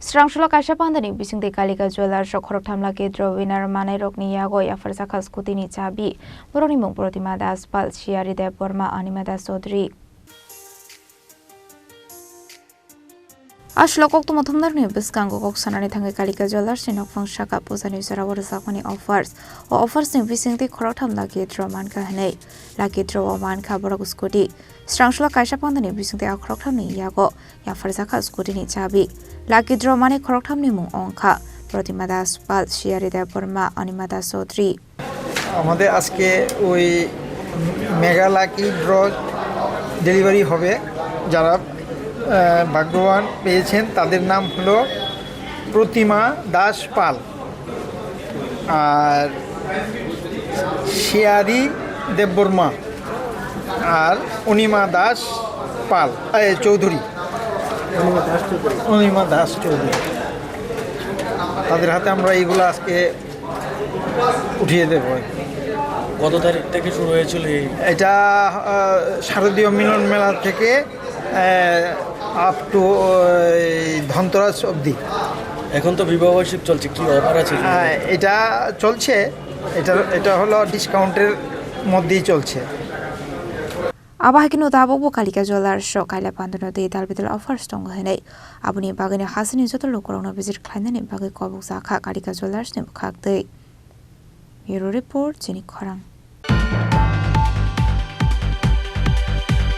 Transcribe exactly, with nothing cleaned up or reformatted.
Srangsulo kaisa pandani bisingtwi Kalika Jewellers o khoroktham lucky draw winner manairokni yago yapharjakha scooty ni chabi. Borokni mung Protima Das Pal, Siyari Debbarma, Anima Das Chaudhary. Aswk koktwma thumnarni bwskango kok sanani thangwi Kalika Jewellers ni nokphang saka pujani jorao rwjakmani offers. O offers ni bisingtwi khoroktham lucky draw mankha hwnwi. Lucky draw o mankha borok scooty. Srangsulo kaisa pandani bisingtwi a khoroktham ni yago yapharjakha scooty ni chabi. Lucky draw mani khoroktham ni mung ongkha Protima Das Pal, Siyari Debbarma, Anima Das Chaudhary. আমাদের আজকে ওই mega lucky draw delivery হবে। যারা, আহ, ভাগ্যবান পেয়েছেন, তাদের নাম হলো প্রতিমা দাস পাল, আর শিয়ারি দেববর্মা, আর অনিমা দাস পাল, এ, চৌধুরী। অনিমা দাস চৌধুরী। অনিমা দাস চৌধুরী। তাদের হাতে আমরা এইগুলো আজকে উঠিয়ে দেবো। কত তারিখ থেকে শুরু হয়েছিল এই? এটা, আহ, শারদীয় মিলন মেলা থেকে, আহ, আপ টু, আহ, এই ধনতেরাস অবধি। এখন তো বিবাহ বার্ষিক চলছে, কি অফার আছে? আহ, এটা চলছে, এটা, এটা হলো ডিসকাউন্টের মধ্যেই চলছে। Abo hai kheno tabukbo Kalika Jewellers o kaila pandano tei tal betal offers tongo hwnwi. Aboni bagwino hasini joto lukurokno visit khlainani bagwi kobokjakha Kalika Jewellers ni bwkhaktwi. Bureau Report, Chini Khorang.